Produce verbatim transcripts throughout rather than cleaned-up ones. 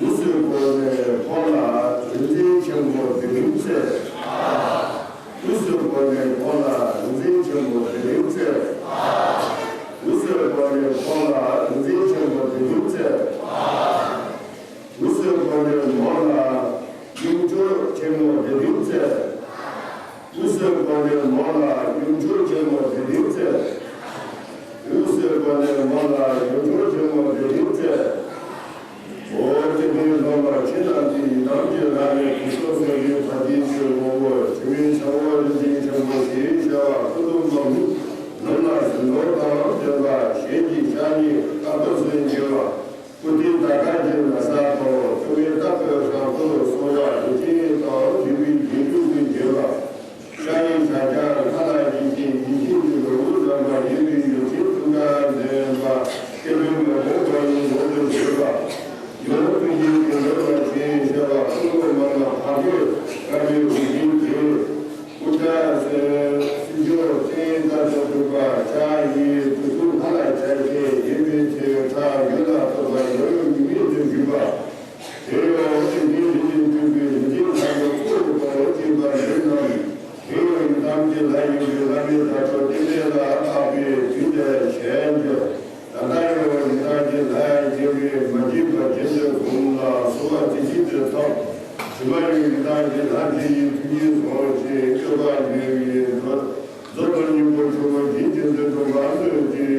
དབུས་སུ་བསྐོར་ནས་འཁོར་ལ་རིག་འཛིན་ཆེན་པོ་བདུན་བརྩེགས། དབུས་སུ་བསྐོར་ནས་འཁོར་ལ་རིག་འཛིན་ཆེན་པོ་བདུན་བརྩེགས། དབུས་སུ་བསྐོར་ནས་འཁོར་ལ་རིག་འཛིན་ཆེན་པོ་བདུན་བརྩེགས། དབུས་སུ་བསྐོར་ནས་མོ་ལ་ཡུམ་གྱུར་ཆེན་མོ་བདུན་བརྩེགས། དབུས་སུ་བསྐོར་ནས་མོ་ལ་ཡུམ་གྱུར་ཆེན་མོ་བདུན་བརྩེགས། དབུས་སུ་བསྐོར་ནས་མོ་ལ་ཡུམ་གྱུར་ཆེན་མོ་བདུན་བརྩེགས། འོ་དེ་ནས་ལོག་ལ་ཁྱེད་རྣམས་ཀྱིས་ཡི་དམ་གྱི་ལྷ་ནས་དྲི་ཟར་གསེར་གྱི་བ་དན་གྱི་ངོ་བོ་དྲི་མེད་ཤ་འོད་རིན་ཆེན་ཆེན་པོ་ཞེས་བྱ་བ་ཀུན་ཏུ་མ་མུ་ནུབ་ལ་བཞུགས་མདོག་དང་ལྡན་པ་ཞལ་གྱི་ཕྱག་གཉིས་དཀར་པོ་སུ་འགྱེད་པ། སྐུ་སྟེ་དར་དཀར་གྱི་ན་བཟའ་དང་བཙུན་མོའི་རྟ་ཕོ་བྲང་ཁོ་ལ་སོགས་པ་རིན་ཆེན་དང་བརྗིད་པའི་རྗེས་འཇུག་གིས་འགྱེད་པ། ཕྱག་གཡས་བྱ་རྒྱ་ལྷ་ལ་ཡིད་ཆེས་ཡིད་བཞིན་གྱི་ནོར་བུ་བསྣམས་པ་ཡིད་བཞིན་གྱི་ཐུགས་དང་ལྡན་པ་སྐྱེ་བོའི་མེ་ཏོག་པ་ཡི་ངོ་བོར་གྱུར་པ། ཡང་ཐུགས་རྗེའི་དོན་རབ་ལ་ཞེས་བྱ་བ་ཀུན་ཏུ་མ་ལ་བག་གི་དཀར་པོའི་རིགས་ཅན་གྱི། སྐུ་ཕྲེང་སེམས་སེམས་མཆོག་ཅན་ལྟར་དུ་གྲུབ་པ་ཕྱག་གཡས་གྲུ་གཟུངས་ལྷ་ལ་ཕྱག་བྱས་བརྒྱན་པའི་ཚེ་ཁྲག་རྒྱུན་ལ་ཐོགས་པ་ཡོད་ཡོད་མི་མེད་དུ་བཞུགས་པ། དེ་ཡང་ཏིང་ངེ་འཛིན་གྱི་སྤྲུལ་པའི་རིགས་ཅན་ལྷ་ཡི་སྐུ་རུ་གོ་བ་ཅན་པ་འདི་རྣམས། དེ་ཡང་ཡི་དམ་གྱི་ལྷ་ཡིན་པའི་བླ་མའི་བརྡ་སྤྲོད་རྟེན་འབྲེལ་ལ་བཏགས་པའི་རྒྱུན་དེ་གཞན་གྱི། ད་ལྟ་ཡང་ཡི་དམ་གྱི་ལྷ་ཡིན་པའི་མ་སྐྱེས་པ་རྒྱུན་དུ་བཟུང་ལ་གསོལ་བ་དེ་བཞིན་དུ་ཐོབ། དྲི་མ་ཡི་དམ་གྱི་ལྷ་དེ་ཡི་ཐུགས་ཉིད་སོང་ཞེས་སྐྱོབ་པ་འདུལ་བའི་མཛོད། མཛོད་དང་སྙིང་པོ་ཆུ་བོ་རྒྱུན་ཅན་དུ་འགྲོ་བ་སྨོན་ཅིག།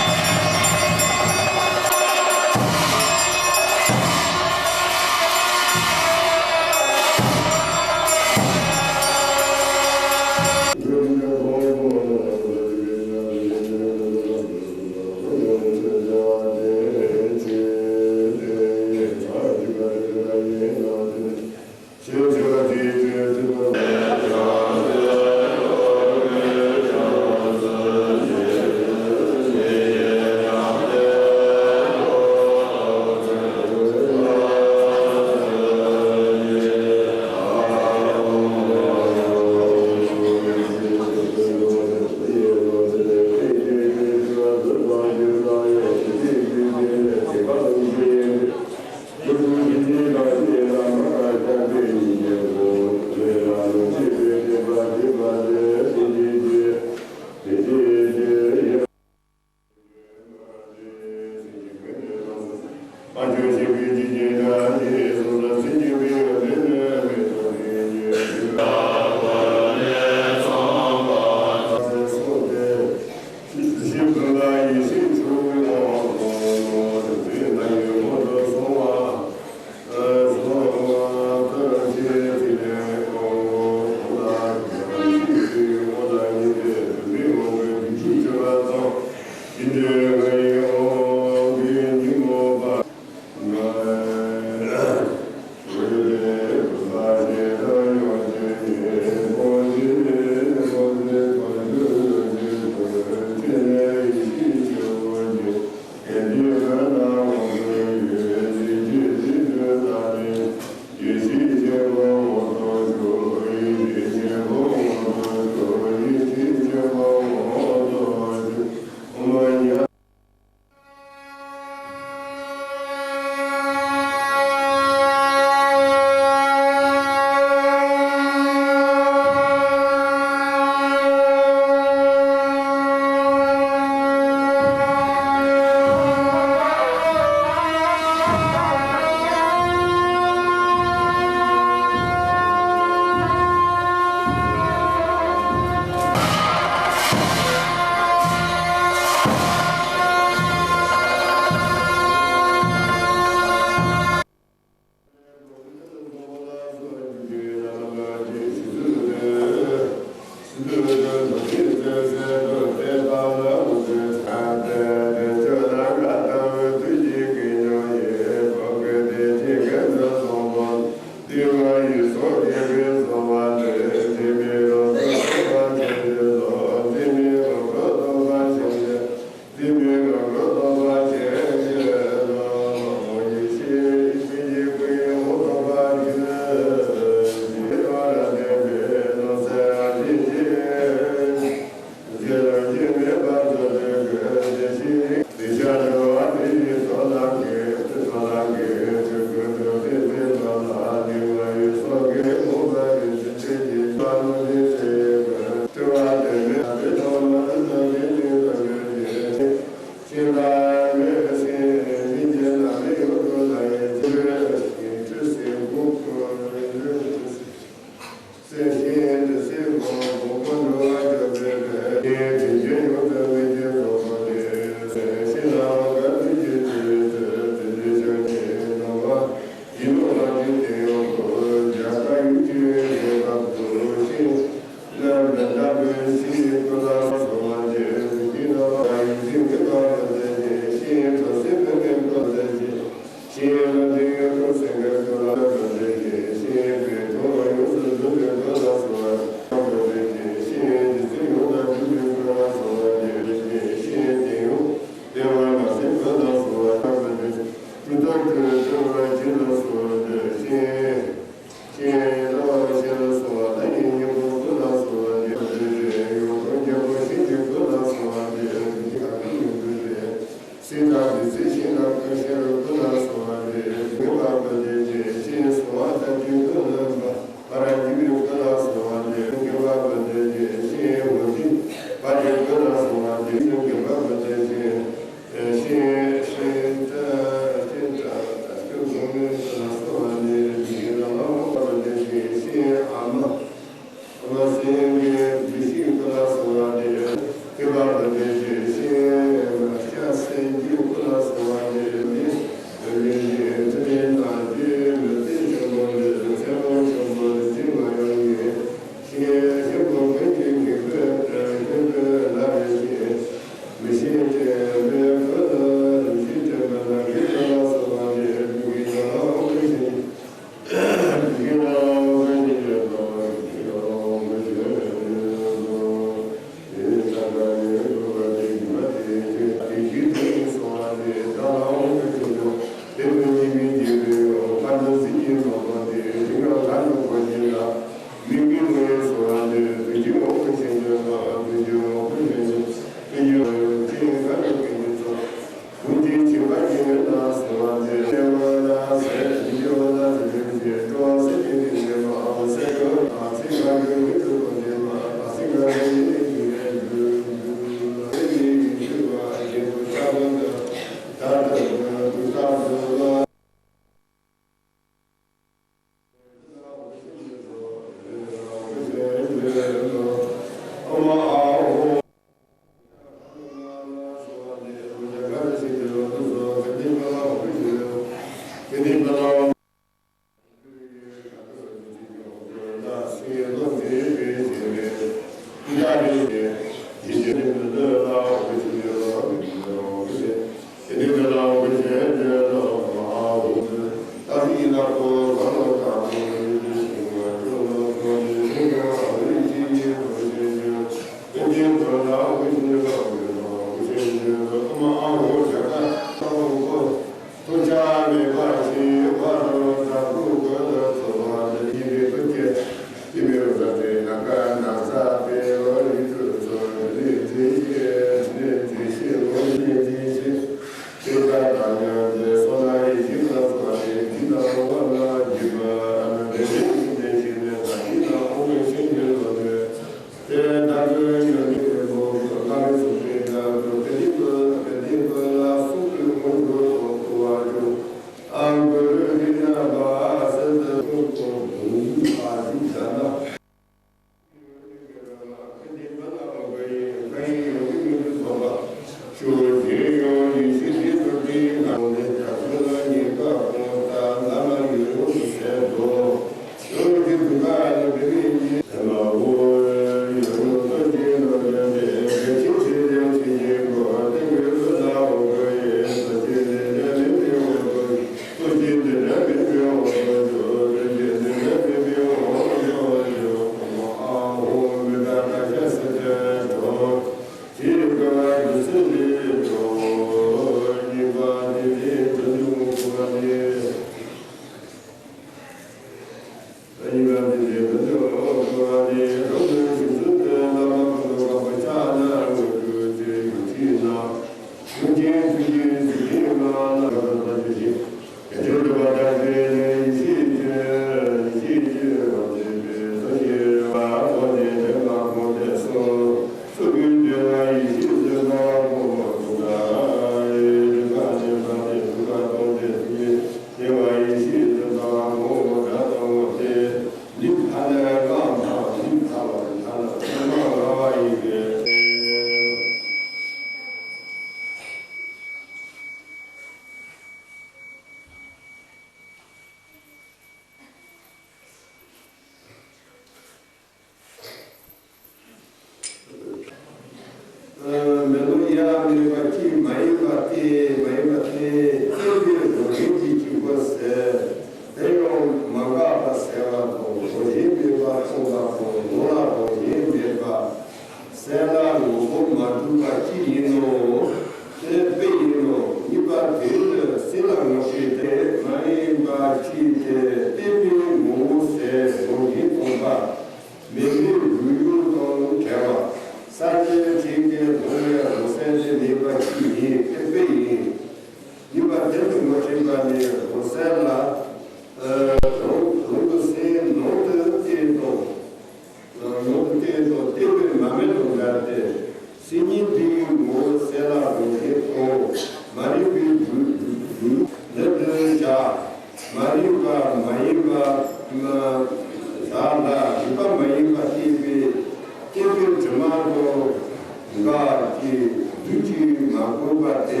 བདུད་ཀྱིས་མ་གོས་པ་དེ་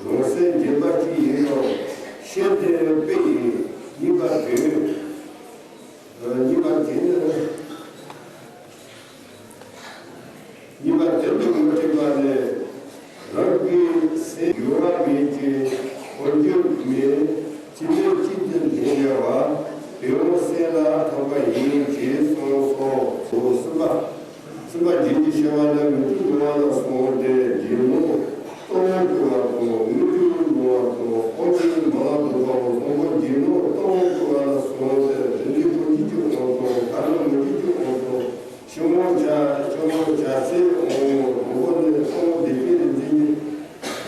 རང་སེམས་བདེན་པ་གཅིག་ཡིན་ཡང་ཤེས་ལྡན་དཔེ་ཡིས་གཉིས་པ་དོན། གཉིས་པ་དོན་ནི། གཉིས་པ་དོན་དུ་མི་འཁྲིད་པ་ནི། རང་གི་སེམས་འགྱུར་བ་མེད་ཅིང་འཁོར་རྒྱུ་མེད། ཅི་ནས་ཅི་སྟེ་འདི་ཡང་བ། དེ་འོ་སེམས་ལ་ཐོགས་པ་ཡིན་ཞེས་གསུངས་སོ། གསུམ་པ། གསུམ་པ་རྒྱན་གྱི་བཤད་པ་ལ་མི་འཁྲུལ་འགྲོ་བ་ལ་སོགས་ཏེ་རྒྱན་ནོ། སྟོང་བཀོད་པ་དང་དངོས་གྲུབ་འགྲོ་བ་དང་དཔལ་འབྱོར་མ་ལ་འདོད་པའོ། དང་པོ་རྒྱན་ནོ། སྟོང་བཀོད་པ་ལ་སོགས་ཏེ་རིན་ཆེན་ཕོ་ཉིད་ཀྱི་དབང་དང་། ད་རུང་མི་འཁྲུལ་གྱི་དབང་དང་། ཆུ་མོ་བྱ། ཆུ་མོ་བྱ་ཚེ་འོང་། དང་པོ་ནི་སྟོང་བདེ་སྐྱིད་རིག་འཛིན་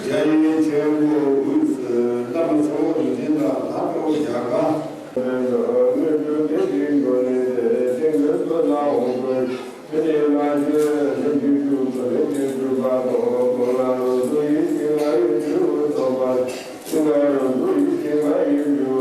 གྱི་རྒྱ་ཡན་ཆེན་པོ་དབུས་སུ་བླ་མ་ཆེན་པོ་རིག་འཛིན་དང་ལྷ་དང་རྒྱ་གར། དངོས་གྲུབ་དེ་ཞིག་འགྲོ་ནས་དེ་དེ་ངོས་སུ་ལ་འོང་དགོས། དེ་ནས་མ་གཞི་ལས་རྒྱུ་ཞུགས་སུ་ལས་རྒྱུ་ཞུགས་པ་དང་། ཀུན་དགའ་རང་གཟུགས་ཡིད་བཞིན་ང་ཡི་རྒྱུ་ཐོབ་པ། ཀུན་དགའ་རང་གཟུགས་ཡིད་བཞིན་ང་ཡི་རྒྱུ་ཐོབ་པ་འཇུག་ཀུན་དགའ་རང་གཟུགས་ཡིད་བཞིན།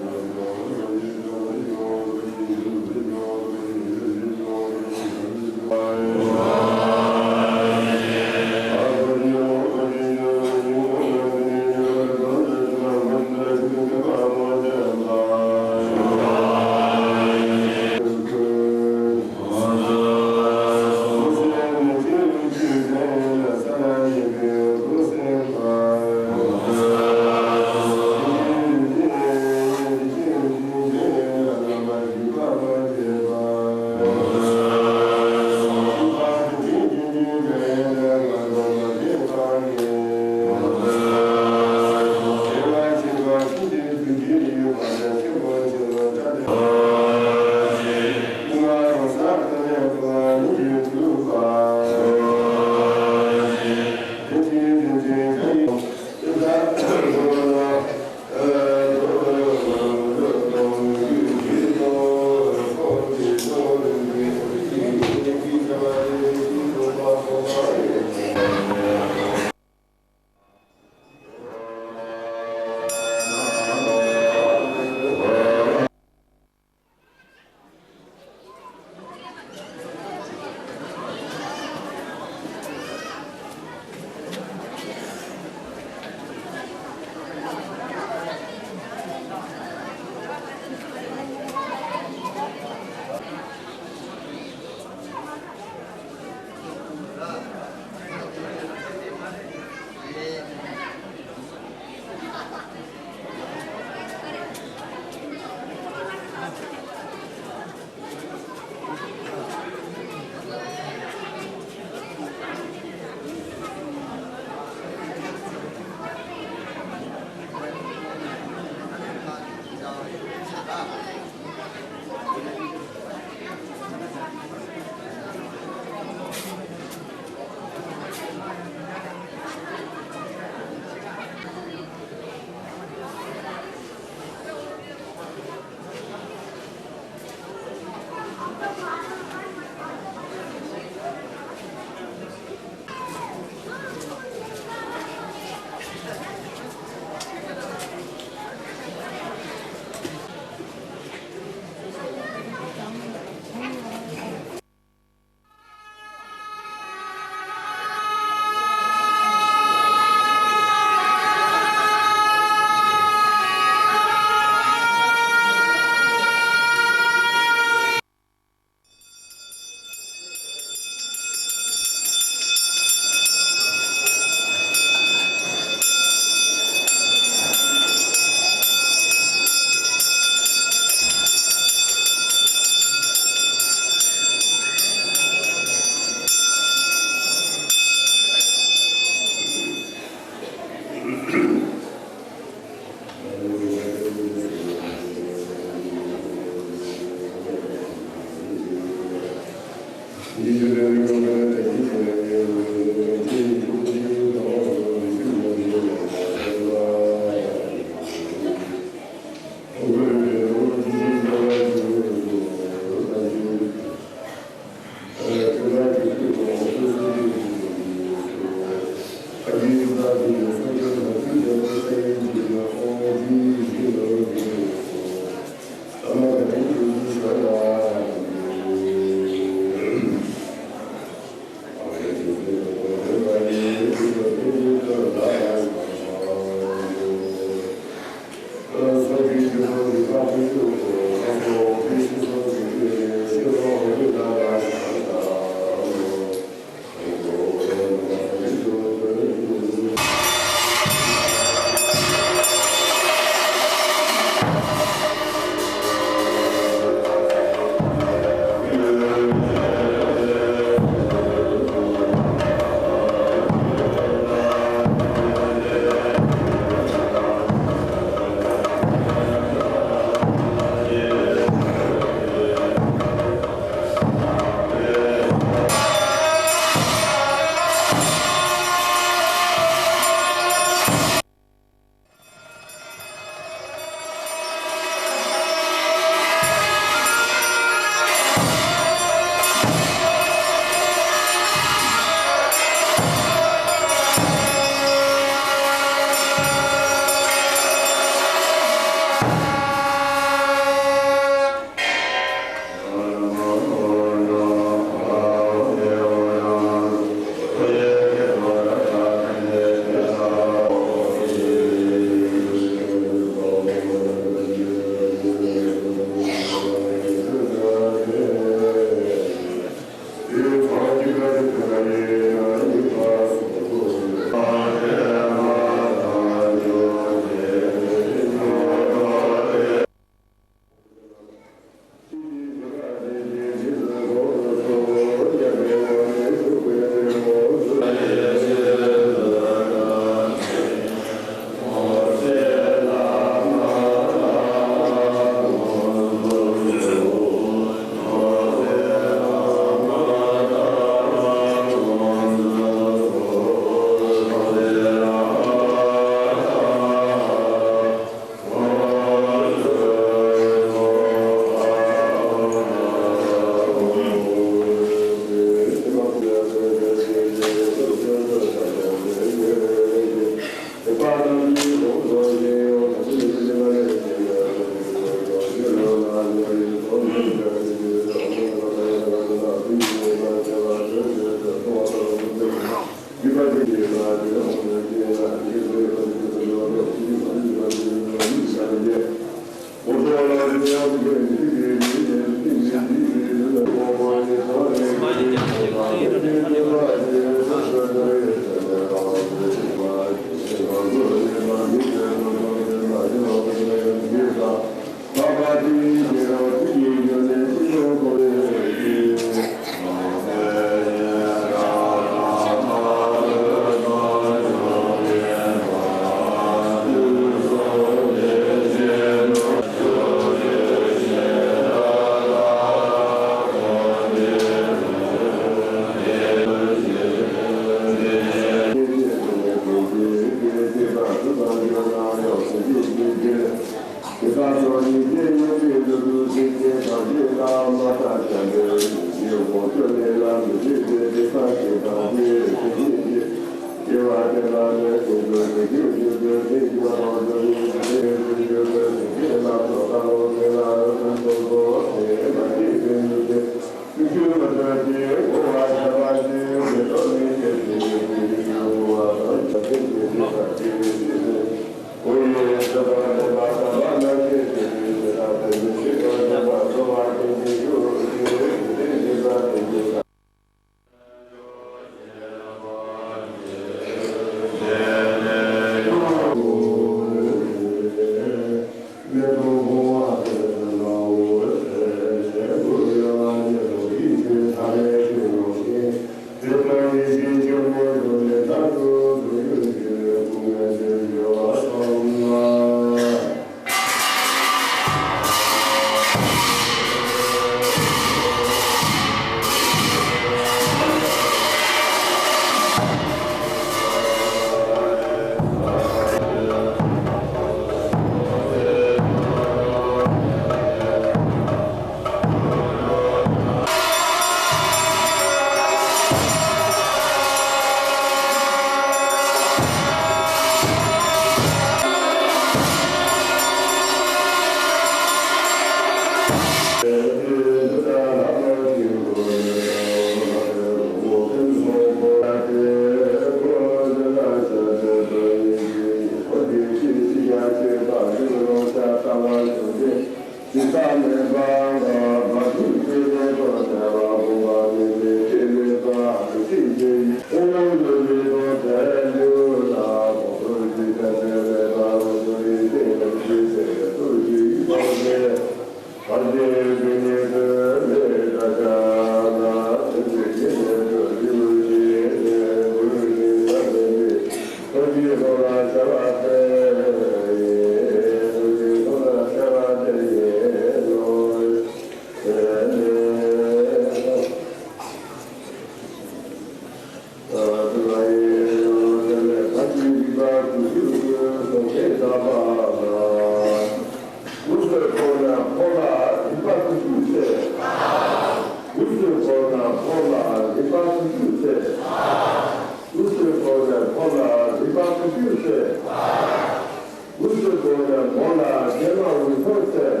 དབུ་གསོལ་དགོས་ན་མོ་ལ་རྗེས་མ་འོད་སྲུང་ཟེར།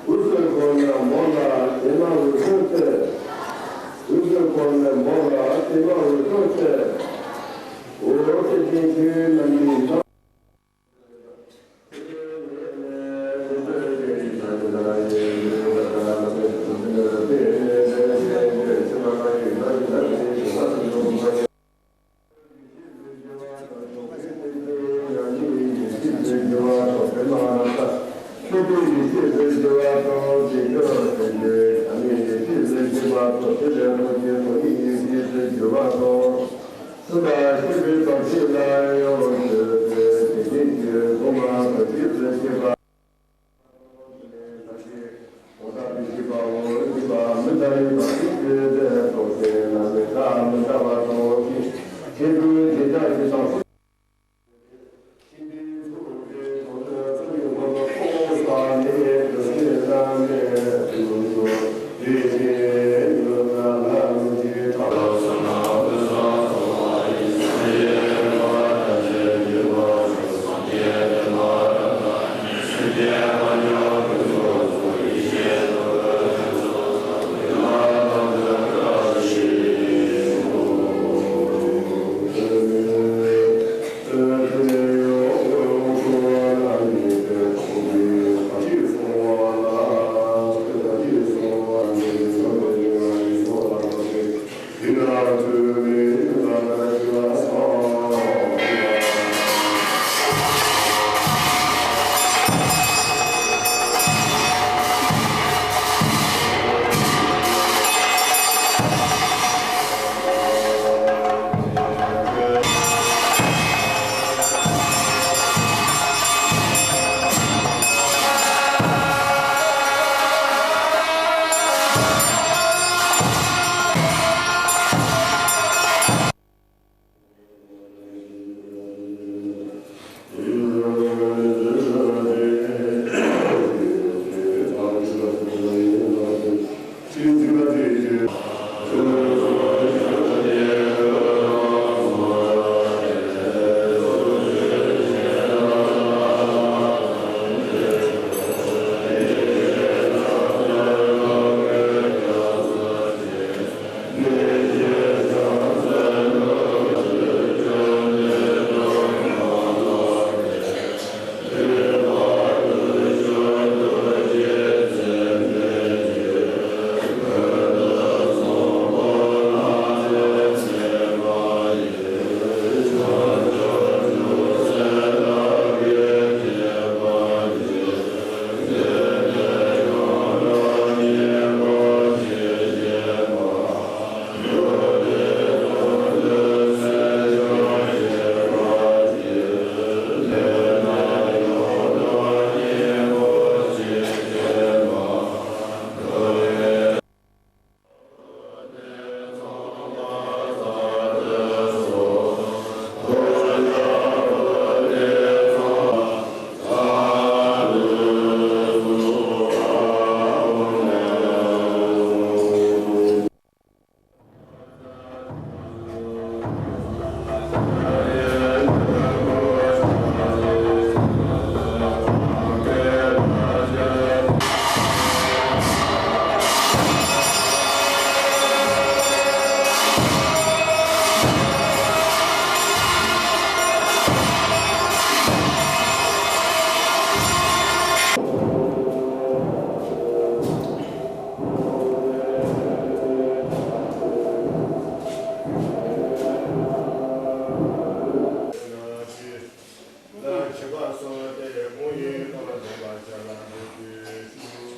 དབུ་གསོལ་དགོས་ན་མོ་ལ་རྗེས་མ་འོད་སྲུང་ཟེར། དབུ་གསོལ་དགོས་ན་མོ་ལ་རྗེས་མ་འོད་སྲུང་ཟེར། འོ་དེ་བཞིན་ཁྱོད་རྣམས་ཀྱི་ནང་ བྱེད་པ་སོགས་ཏེ་མོ་ཡིས་ཀྱང་འདོན་པར་བྱ་ལ་འདོད་དུ་ཞུ།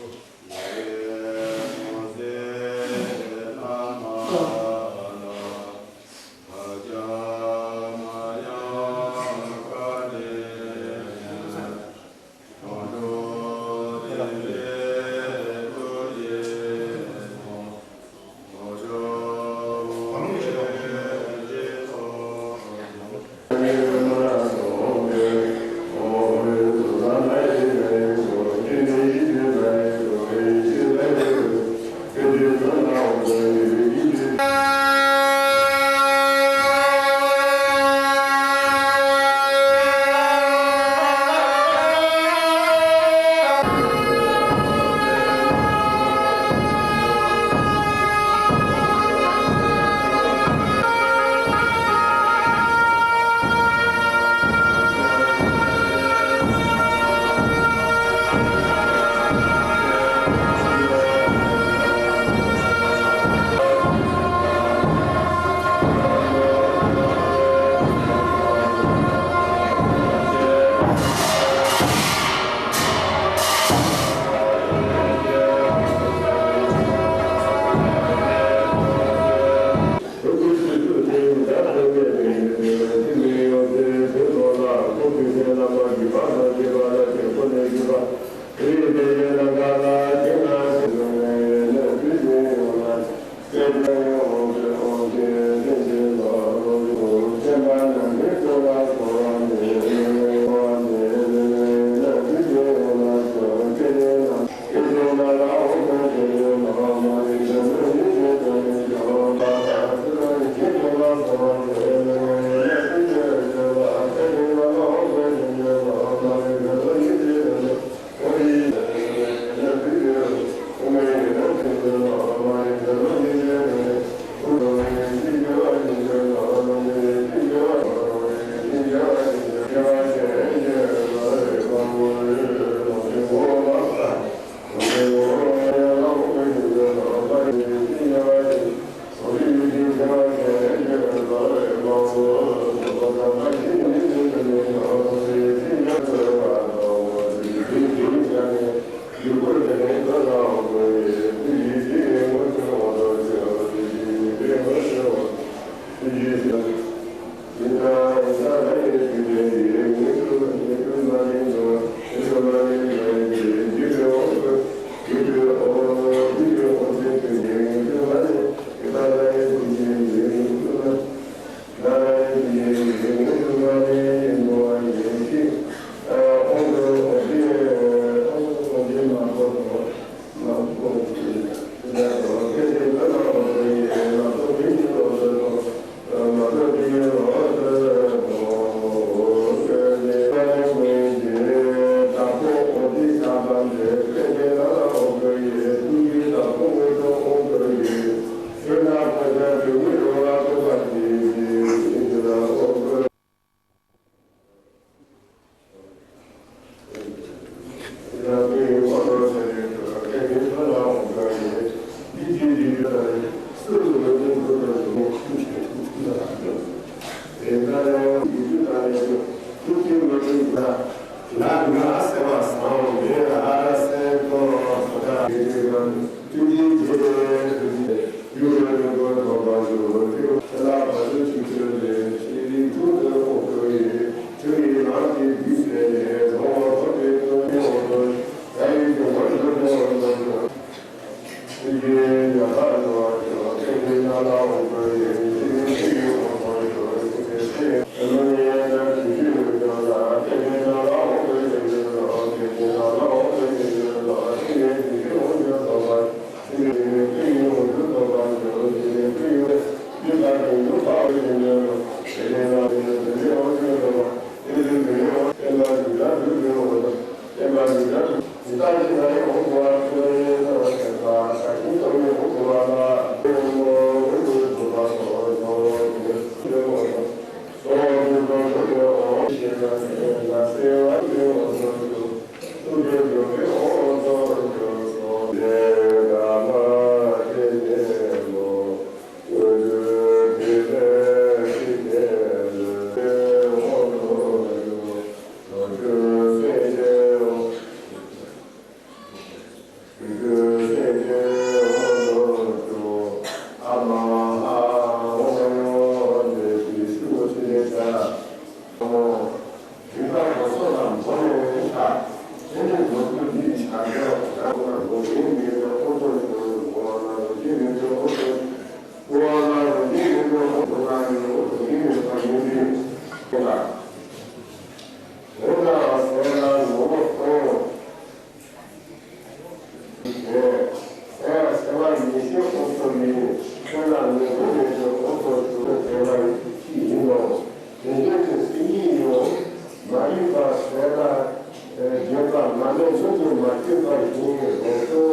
མཐུན་པ་བཞིན་སློབ་གསོ་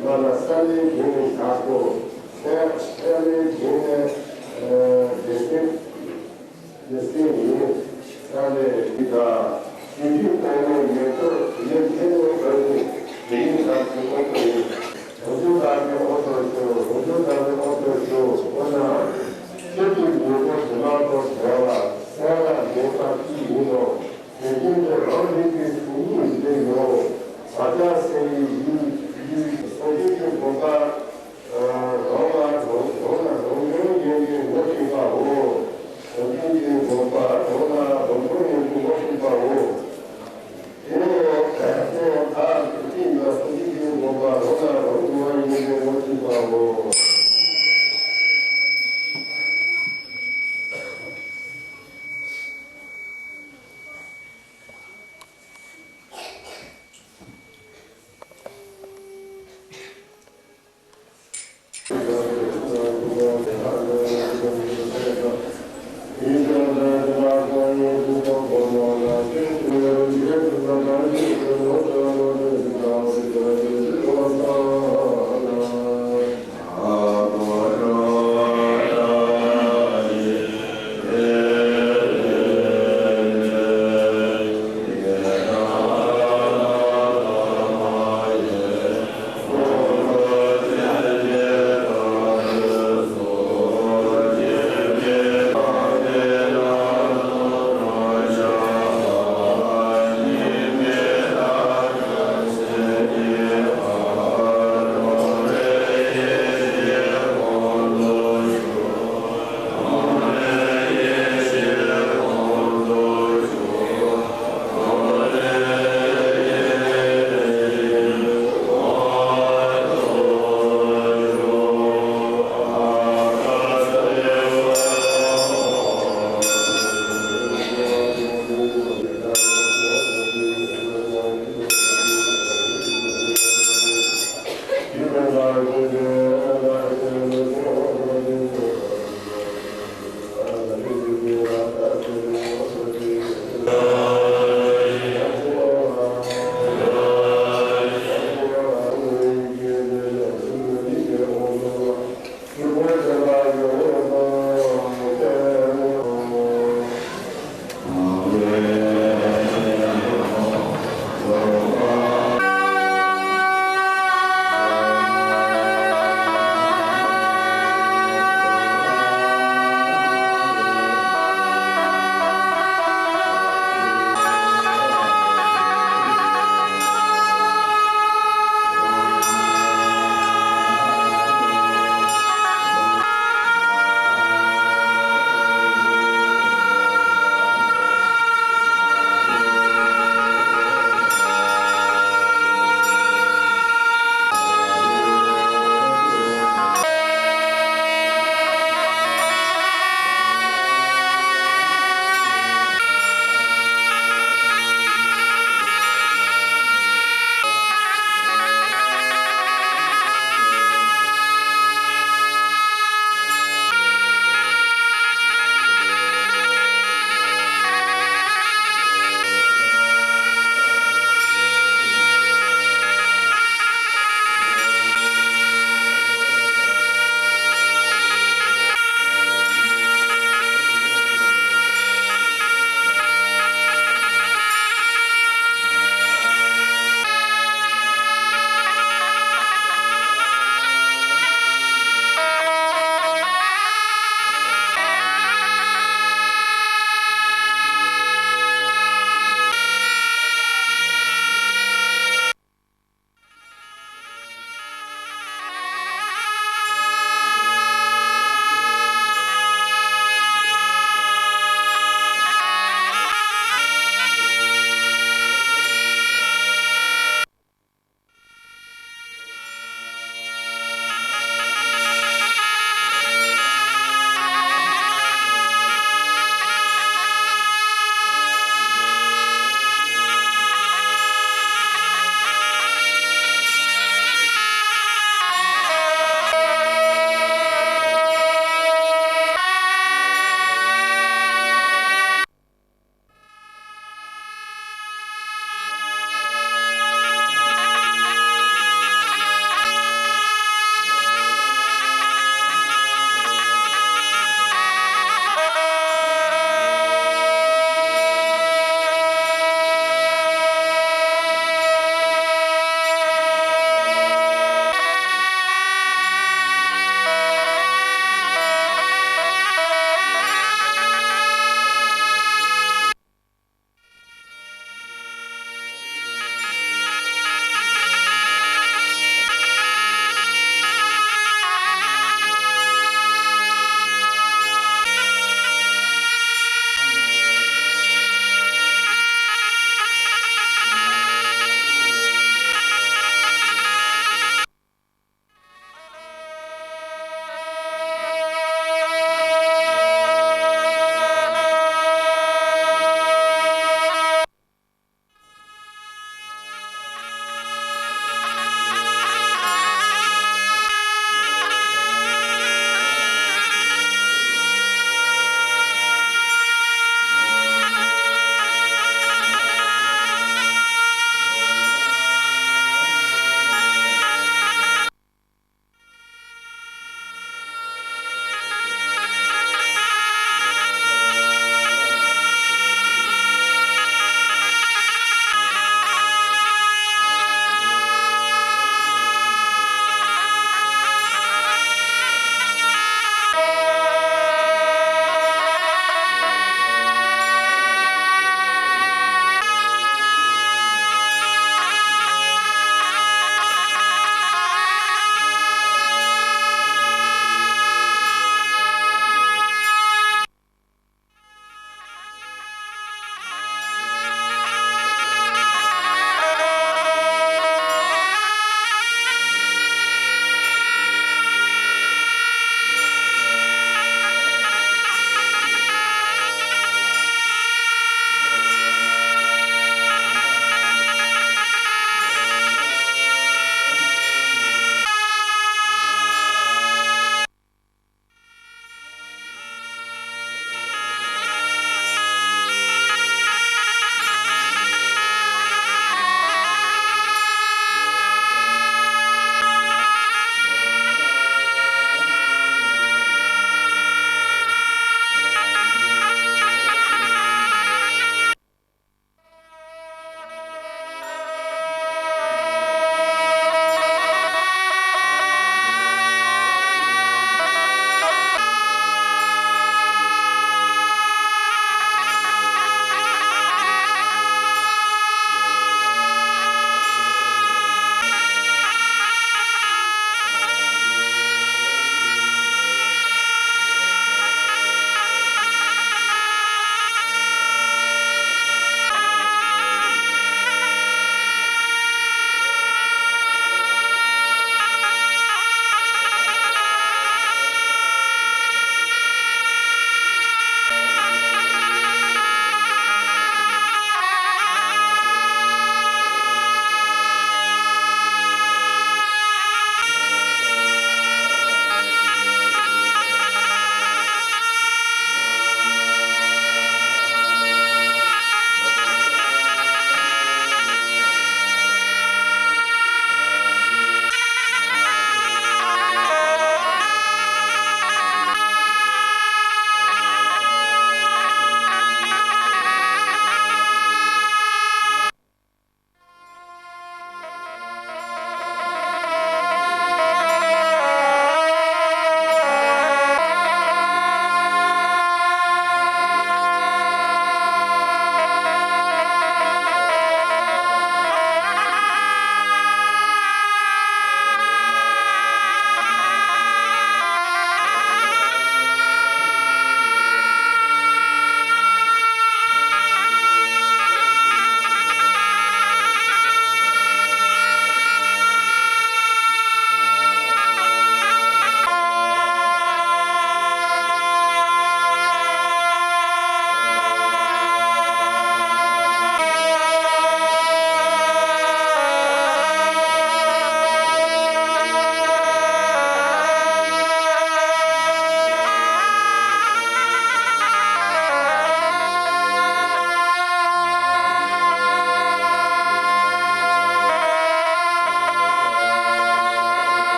མ་ལ་ས་གནས་འདི་ནས་བཞག་གོ། ས་ས་གནས་འདི་ནས་སྡེ་ཚན་སྡེ་ཚན་ཡིན་ས་ནས་འདི་དང་ཞི་བདེ་གོང་མའི་ཡོད་ཐོག་ཡོད་ཐེ་ནས་བོད་ཀྱི་དེ་ཡིན་ཐག་གི་ཨོ་ཐོ་ཡིན། འོ་ཇོ་དང་གི་ཨོ་ཐོ་ཤོ། འོ་ཇོ་དང་གི་ཨོ་ཐོ་ཤོ། འོ་ན་ཁྱེད་ཀྱི་ཉིན་མོ་དེ་མ་གཏོགས་བྲལ་བ་གསལ་ལ་ལེགས་པ་ཅིག་ཡིན་ནོ། དེ་བཞིན་དུ་རང་རིག་པའི་གཟུགས་ཉིད་ལས་ཡོད། བ་ཅག་སེ་ཡི་ཡུལ་ཡུལ་སོ་སྐྱེ་གི་བསྒོམ་པ། རང་ལ་རང་རང་ལ་རང་བྱུང་ཡོན་ཏན་ངོ་སྤྲད་པའོ། སོ་སྐྱེ་གི་བསྒོམ་པ་རང་ལ་རང་བྱུང་ཡོན་ཏན་ངོ་སྤྲད་པའོ། དེ་ནས་དེ་ཡང་དག་ཏུ་སྟིང་ལ་སོ་སྐྱེ་གི་བསྒོམ་པ་རང་ལ་རང་བྱུང་བ་ཡོན་ཏན་ངོ་སྤྲད་པའོ།